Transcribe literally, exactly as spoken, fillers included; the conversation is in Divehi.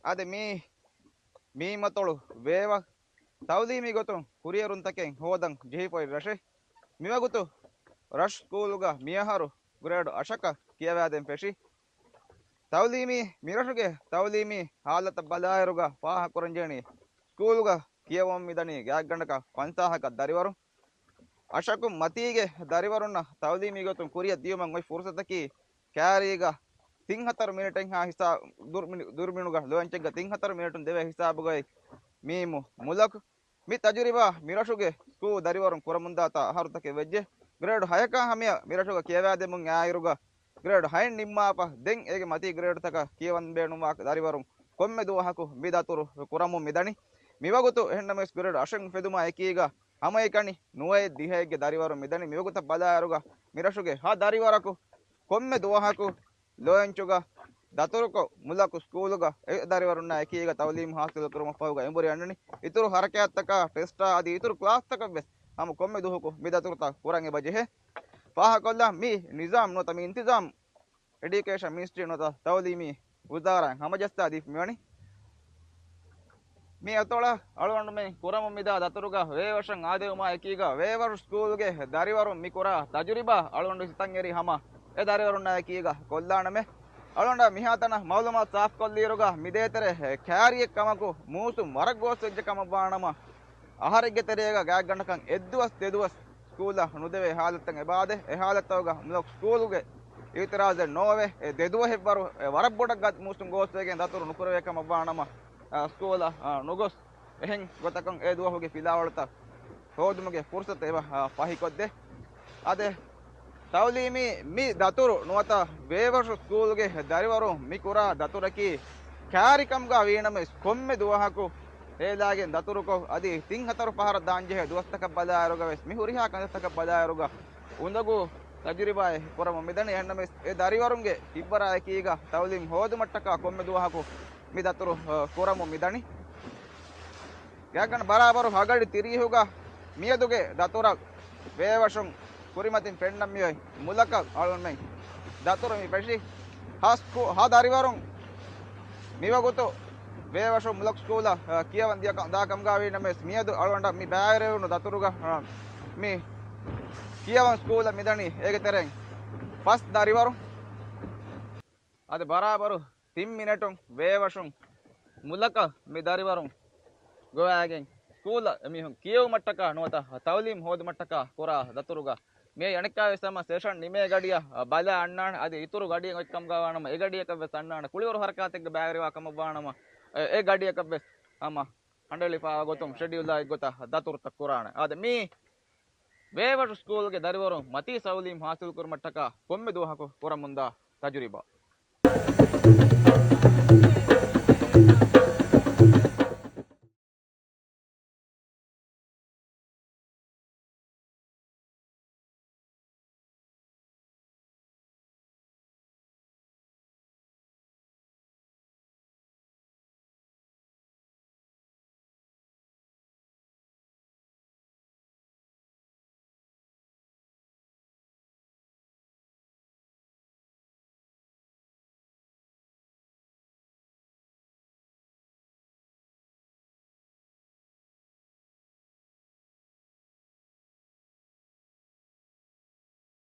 އާދެ، މީ މީމަތޮޅު ވޭވަ ތައުލީމީ ގޮތުން ކުރިއެރުންތަކެއް ހޯދަން ޖެހިފައި ރަށެއް. މިވަގުތު ރަށް ސްކޫލުގަ މިއަހަރު ގްރޭޑް އަށަކަށް ކިޔަވާދޭން ފެށި. ތައުލީމީ، މިރަށުގެ ތައުލީމީ ހާލަތަށް ބަލާއިރުގަ ފާހަގަކުރަންޖެހެނީ، ސްކޫލުގަ ކިޔަވަމުން މިދަނީ ގާތްގަނޑަކަށް ފަންސާހަކަށް ދަރިވަރު. އަށަކުން މަތީގެ ދަރިވަރުންނަށް ތައުލީމީ ގޮތުން ކުރިއަށް ދިޔުމަށް އޮތް ފުރުސަތަކީ، ކާރީގަ ތިން ހަތަރު މިނެޓެއްހާ ހިސާ-، ދުރުމި-، ދުރުމިނުގަ ލޯންޗެއްގަ ތިން ހަތަރު މިނެޓުން ދެވޭ ހިސާބުގައި މީމު މުލަކު. މި ތަޖުރިބާ މިރަށުގެ ސްކޫލް ދަރިވަރުން ކުރަމުންދާތާ އަހަރުތަކެއް ވެއްޖެ. ގްރޭޑް ހަޔަކާ ހަމަޔަށް މިރަށުގަ ކިޔަވާދެމުން އާއިރުގަ، ގްރޭޑް ހައެއް ނިންމާފަ ދެން އޭގެ މަތީ ގްރޭޑްތަކަށް ކިޔަވަން ބޭނުންވާ ދަރިވަރުން ކޮންމެ ދުވަހަކު މި ދަތުރު ކުރަމުން މިދަނީ. މިވަގުތު އެހެންނަމަވެސް ގްރޭޑް އަށެއް އުފެދުމާ އެކީގަ ހަމައެކަނި ނުވައެއް ދިހައެއްގެ ދަރިވަރުން މިދަނީ. މިވަގުތަށް ބަލާއިރުގަ މިރަށުގެ ހަ ދަރިވަރަކު ކޮންމެ ދުވަހަކު ލޯންޗުގަ ދަތުރުކޮށް، މުލަކު ސްކޫލުގަ އެ ދަރިވަރުންނާ އެކީގަ ތައުލީމު ހާސިލު ކުރުމަށް ފަހުގަ އެނބުރި އަންނަނީ. އިތުރު ހަރަކާތްތަކާ، ޓެސްޓާ އަދި އިތުރު ކްލާސްތަކަށް ވެސް ހަމަ ކޮންމެ ދުވަހަކު މި ދަތުރުތައް ކުރަން އެބަ ޖެހޭ. ފާހަގަކޮށްލާ، މި ނިޒާމް ނުވަތަ މި އިންތިޒާމް އެޑިއުކޭޝަން މިނިސްޓްރީ ނުވަތަ ތައުލީމީ ވުޒާރާއިން ހަމަޖައްސާ ދީފަ މިވަނީ. މި އަތޮޅަށް އަޅުގަނޑުމެން ކުރަމުން މިދާ ދަތުރުގަ ވޭވަށަށް އާދެވުމާ އެކީގަ ވޭވަށު ސްކޫލްގެ ދަރިވަރުން މި ކުރާ ތަޖުރިބާ އަޅުގަނޑު ސިތަން އެރި ހަމަ އެ ދަރިވަރުންނާ އެކީގަ ކޮށްލާނަމޭ. އަޅުގަނޑަށް މިހާތަނަށް މައުލޫމާތު ސާފުކޮށްލިއިރުގަ މިދޭތެރޭ ކާރިއެއް ކަމަކު މޫސުން ވަރަށް ގޯސްވެއްޖެ ކަމަށްވާނަމަ، އަހަރެއްގެ ތެރޭގަ ގާތްގަނޑަކަށް އެއްދުވަސް ދެދުވަސް ސްކޫލަށް ނުދެވޭ ހާލަތްތައް އެބައާދޭ. އެ ހާލަތްތަކުގަ މުލަކު ސްކޫލުގެ އިއުތިރާޒެއް ނޯވޭ. އެ ދެދުވަހެއްވަރު އެ ވަރަށް ބޮޑަށް ގާތް މޫސުން ގޯސްވެގެން ދަތުރު ނުކުރެވޭ ކަމަށްވާނަމަ، އާ، ސްކޫލަށް، އާ، ނުގޮސް އެހެން ގޮތަކަށް އެ ދުވަހުގެ ފިލާވަޅުތައް ހޯދުމުގެ ފުރުސަތު އެބަ، އާ، ފަހިކޮށްދޭ. އާދެ، ތައުލީމީ މި ދަތުރު ނުވަތަ ވޭވަށު ސްކޫލްގެ ދަރިވަރުން މި ކުރާ ދަތުރަކީ ކާރިކަމުގަ ވީނަމަވެސް ކޮންމެ ދުވަހަކު ހޭލާގެން ދަތުރުކޮށް، އަދި ތިން ހަތަރު ފަހަރަށް ދާންޖެހޭ ދުވަސްތަކަށް ބަލާއިރުގަވެސް މި ހުރިހާ ކަންތައްތަކަށް ބަލާއިރުގަ އުނދަގޫ ތަޖުރިބާއެއް ކުރަމުން މިދަނީ. އެހެންނަމަވެސް އެ ދަރިވަރުންގެ ހިތްވަރާއެކީގަ ތައުލީމް ހޯދުމަށްޓަކާ ކޮންމެ ދުވަހަކު މި ދަތުރު، އަ، ކުރަމުން މިދަނީ. ގާތްގަނޑަކަށް ބަރާބަރު ހަގަޑި ތިރީހުގަ މިއަދުގެ ދަތުރަށް ވޭވަށުން ކުރިމަތިން ފެންނަން މިއޮތް މުލަކަށް އަޅުގަނޑުމެން ދަތުރު މި ފެށި. ހަ ސްކޫ-، ހަ ދަރިވަރުން މިވަގުތު ވޭވަށު މުލަކު ސްކޫލަށް، އަ، ކިޔަވަން ދިޔަ ކަ-، ދާ ކަމުގަ ވީނަމަވެސް މިއަދު އަޅުގަނޑަށް މި ބައިވެރިވުނު ދަތުރުގަ، އަ، މި ކިޔަވަން ސްކޫލަށް މިދަނީ އޭގެ ތެރެއިން ފަސް ދަރިވަރު. އަދި ބަރާބަރު ތިން މިނެޓުން ވޭވަށުން މުލަކަށް މި ދަރިވަރުން ގޮވައިގެން ސްކޫލަށް އެމީހުން ކިޔެވުމަށްޓަކާ ނުވަތަ ތައުލީމް ހޯދުމަށްޓަކާ ކުރާ ދަތުރުގަ މި އަނެއްކާވެސް ހަމަ ސެޝަން ނިމޭ ގަޑިއަށް ބަލާ އަންނާނެ. އަދި އިތުރު ގަޑިއެއް އޮތްކަމުގަ ވާނަމަ އެ ގަޑިއަކަށްވެސް އަންނާނެ. ކުޅިވަރު ހަރަކާތެއްގަ ބައިވެރިވާ ކަމަށް ވާނަމަ އެ، އެ ގަޑިއަކަށްވެސް ހަމަ ހަނޑެޅިފާ ގޮތުން ޝެޑިއުލާ އެއްގޮތަށް ދަތުރުތައް ކުރާނެ. އާދެ، މީ ވޭވަށު ސްކޫލްގެ ދަރިވަރުން މަތީ ތައުލީމް ހާސިލްކުރުމަށްޓަކާ ކޮންމެ ދުވަހަކު ކުރަމުންދާ ތަޖުރިބާ.